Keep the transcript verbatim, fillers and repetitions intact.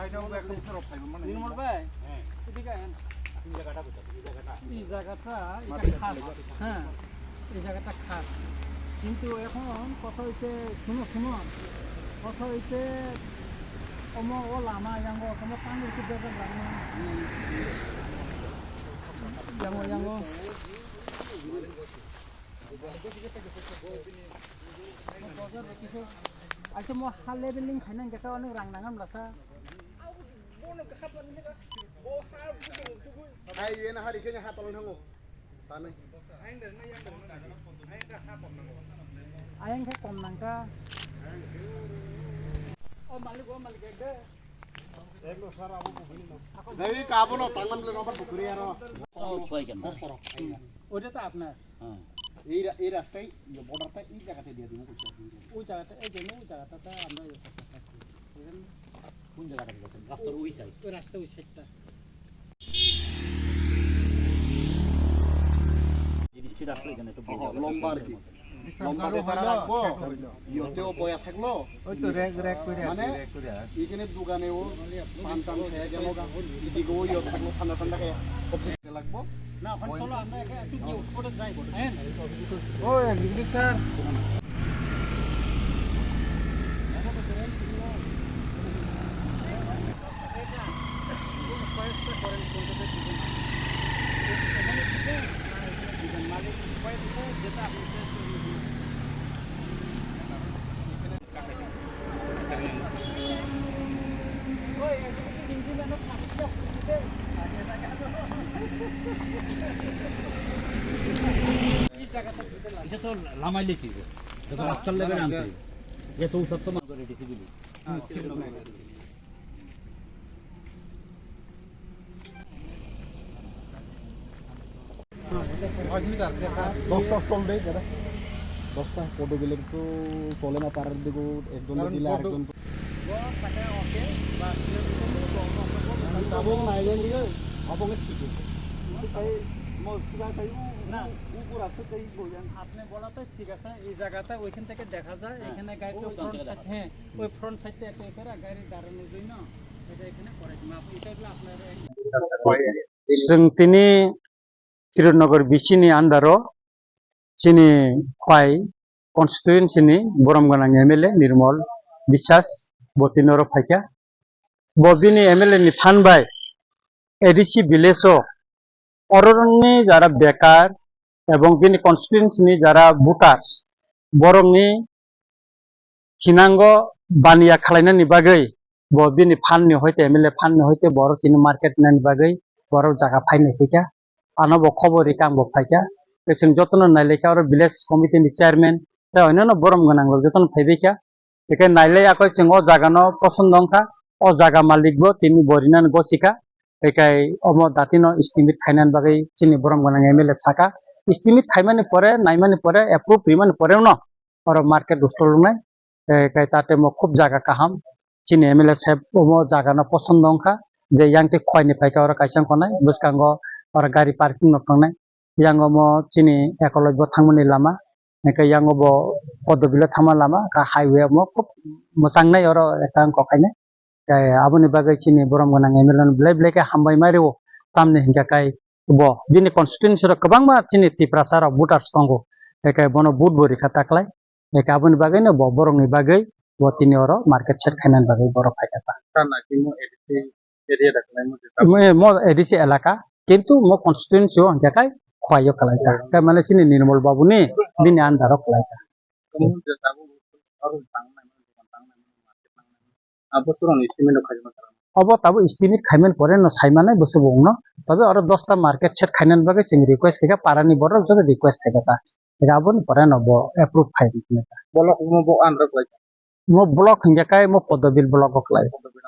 নির্মল ভাই, এদিকে আহেন। এই জায়গাটা, এটা খাস, হ্যাঁ, এই জায়গাটা খাস। কিন্তু এখন কথা হইছে, শুনো, শুনো, কথা হইছে, ওমো ও লামা, ইয়াঙ্গো, ওমো পানির কি দরকার লাগে না? Yango, Yango. Acha mo ha leveling khaina hingkhe onek rang nangam lasa. Ai, yen hari khe ha tolong thango. Tanai. Ayang khe kom nangkha. O malik, o malik, ekde. Dei, kabono tangan le nomor pukuri aro. Oita to apnar. এই রা-, এই রাস্তায়, ইয়ে, বর্ডারটা এই জায়গাতে দিয়ে দিব, বলছি আপনি। ওই জায়গাটা, এই জন্য ওই জায়গাটাতে আমরা ইয়ে করতে চাচ্ছি। বুঝলেন? কোন জায়গাটা ঠিক আছে? রাস্তার ওই সাইড। ওই রাস্তা ওই সাইডটা। জিনিসটি রাখলে এখানে একটু হ, হ, লম্বা আর কি। লম্বা বেপারা রাখবো, ইয়েতেও বয়া থাকলো। ওই তো র‍্যাক, র‍্যাক করে মানে, আছে, র‍্যাক করে আছে। এখানে দোকানেও পান টান খেয়ে গেল, এদিকেও ইয়ে থাকলো, ঠান্ডা ঠান্ডা খেয়ে, সব কিছু লাগবো। না, এখন চলো আমরা এখানে একটু গিয়ে স্পটে যাই, হ্যাঁ? ও, এক্সিকিউটিভ স্যার। এটা তো লামাইলে কি? এটা তো মাস্টার লেভেল আনতে। এটা তো উসার তো মাগরে ডিসি দিবি। দশটা স্টল দেই দাদা, দশটা। পদ্ম বিলের তো চলে না, পাড়ার দিকেও একজন কারণ দিলে পদ্ম আরেকজন। না। আপনি বলা তো ঠিক আছে, এই জায়গাটা ওইখান থেকে দেখা যায়, হ্যাঁ। এখানে গাড়ি তো ওই ফ্রন্ট সাইড, হ্যাঁ, ওই ফ্রন্ট সাইডটা এত করে গাড়ি দাঁড়ানোর জন্য এটা এখানে করেছি। আপনি, এটা হলো আপনার এক- Chwng tini Kiran Nagar B C ni under o chini Khwai constituency ni borom gwnang M L A Nirmal Biswas bo tini oro phaikha. Bo bini M L A ni phan bai A D C village o oroni jara bekar ebong bini constituency ni jara voters borokni hinango baniya khwlainani bagwi bo bini phan ni hoite M L A phan ni hoite borok tini market nani bagwi borok jaga phainai phaikha. Ano bo khobor rikha, ang bo phaikha. Tei chwng jotono nailaikha oro village committee ni chairman tei onyono borom gwnang rok jotono phaibaikha. Tei khe nailai yakho chwng o jaga no poson wngkha, o jaga malik bo tini bo rinani gosikha. Tei khe omo dati no estimate khainani bagwi chini borom gwnang M L A sakha. Estimate khaimani pore, naimani pore, approve rimani pore no oro market stall wngnai. Tei khe tate mo khub jaga kaham. Chini M L A saheb omo jaga no poson wngkha je yang tei Khwai ni phaikha oro kaisa wngkha nai, bwskango oro gari parking no tongnai. Yang omo chini Ekologyo thangmani lama, hingkhe yang obo Poddo Bilo thangma lama, ka highway omo khub mwchang nai oro ekta wngkha khainai. Tei aboni bagwi chini borom gwnang M L A no belai belai khe hambai ma rwo, tamni hingkha kai bo bini constituency rok kwbangma chini Tiprasa rok voters tongo, tei khe bono vote bo rikha taklai. Eke aboni bagwi no bo borokni bagwi bo tini oro market shed khainani bagwi borok phaikha ta. Sana timo A D C area da khlaimo je. Mo, mo A D C elaka, kintu mo constituency o hingkha kai Khwai o kwlai ta. Khwai o. Khe mane chini Nirmal Babu ni bini under o kwlai ta. Tamo je tabuk aro tangnai, tangnai, market tangnai. Abo suroni estimate rok khaijak na. Obo tabuk estimate khaimani pore no saimanai bwswk bo wngno. Tobe oro dosta market shed khainani bagwi chwng request khaikha, parani borok joto request khaikha ta. Ega aboni pore no bo approve khai rikha ta. Block mo bo andro kwlai. Mo block hingya kai mo Poddobil block o kwlai.